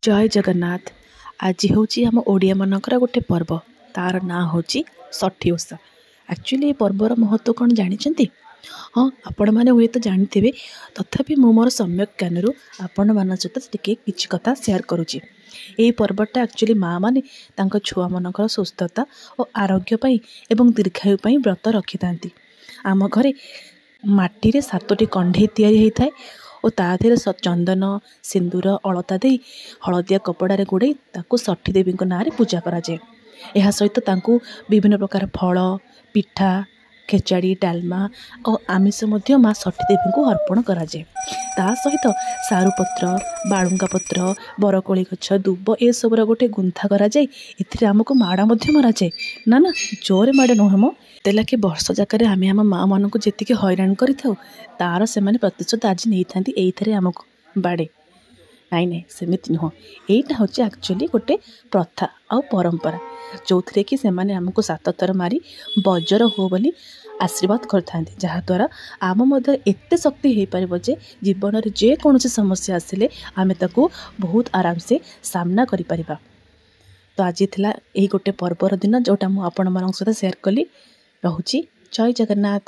ଜୟ ଜଗନ୍ନାଥ। ଆଜି ହେଉଛି ଆମ ଓଡ଼ିଆମାନଙ୍କର ଗୋଟେ ପର୍ବ, ତା'ର ନାଁ ହେଉଛି ଷଠି ଓଷା। ଆକ୍ଚୁଆଲି ଏ ପର୍ବର ମହତ୍ତ୍ୱ କ'ଣ ଜାଣିଛନ୍ତି? ହଁ, ଆପଣମାନେ ହୁଏତ ଜାଣିଥିବେ, ତଥାପି ମୁଁ ମୋର ସମ୍ୟକ ଜ୍ଞାନରୁ ଆପଣମାନଙ୍କ ସହିତ ଟିକେ କିଛି କଥା ସେୟାର କରୁଛି। ଏହି ପର୍ବଟା ଆକ୍ଚୁଆଲି ମାଆମାନେ ତାଙ୍କ ଛୁଆମାନଙ୍କର ସୁସ୍ଥତା ଓ ଆରୋଗ୍ୟ ପାଇଁ ଏବଂ ଦୀର୍ଘାୟୁ ପାଇଁ ବ୍ରତ ରଖିଥାନ୍ତି। ଆମ ଘରେ ମାଟିରେ 7ଟି କଣ୍ଢେଇ ତିଆରି ହୋଇଥାଏ ଓ ତା ଦେହରେ ଚନ୍ଦନ, ସିନ୍ଦୁର, ଅଳତା ଦେଇ ହଳଦିଆ କପଡ଼ାରେ ଗୁଡ଼େଇ ତାକୁ ଷଠି ଦେବୀଙ୍କ ନାଁରେ ପୂଜା କରାଯାଏ। ଏହା ସହିତ ତାଙ୍କୁ ବିଭିନ୍ନ ପ୍ରକାର ଫଳ, ପିଠା, ଖେଚାଡ଼ି, ଡାଲମା ଓ ଆମିଷ ମଧ୍ୟ ମା ଷଠି ଦେବୀଙ୍କୁ ଅର୍ପଣ କରାଯାଏ। ତା ସହିତ ସାରୁପତ୍ର, ବାଳୁଙ୍ଗା ପତ୍ର, ବରକୋଳି ଗଛ, ଦୁବ ଏସବୁର ଗୋଟେ ଗୁନ୍ଥା କରାଯାଇ ଏଥିରେ ଆମକୁ ମାଡ଼ ମଧ୍ୟ ମରାଯାଏ। ନା ନା, ଜୋରେ ମାଡ଼ ନୁହେଁ ମ, ତେଲାକି ବର୍ଷ ଯାକରେ ଆମେ ଆମ ମାଆମାନଙ୍କୁ ଯେତିକି ହଇରାଣ କରିଥାଉ, ତା'ର ସେମାନେ ପ୍ରତିଶୋଧ ଆଜି ନେଇଥାନ୍ତି ଏଇଥିରେ ଆମକୁ ବାଡ଼େ। ନାଇଁ ନାଇଁ, ସେମିତି ନୁହଁ। ଏଇଟା ହେଉଛି ଆକ୍ଚୁଆଲି ଗୋଟେ ପ୍ରଥା ଆଉ ପରମ୍ପରା, ଯେଉଁଥିରେ କି ସେମାନେ ଆମକୁ 7 ଥର ମାରି ବଜର ହୁଅ ବୋଲି ଆଶୀର୍ବାଦ କରିଥାନ୍ତି, ଯାହାଦ୍ୱାରା ଆମ ମଧ୍ୟରେ ଏତେ ଶକ୍ତି ହେଇପାରିବ ଯେ ଜୀବନରେ ଯେକୌଣସି ସମସ୍ୟା ଆସିଲେ ଆମେ ତାକୁ ବହୁତ ଆରାମସେ ସାମ୍ନା କରିପାରିବା। ତ ଆଜି ଥିଲା ଏଇ ଗୋଟେ ପର୍ବର ଦିନ, ଯେଉଁଟା ମୁଁ ଆପଣମାନଙ୍କ ସହିତ ସେୟାର କଲି। ରହୁଛି, ଜୟ ଜଗନ୍ନାଥ।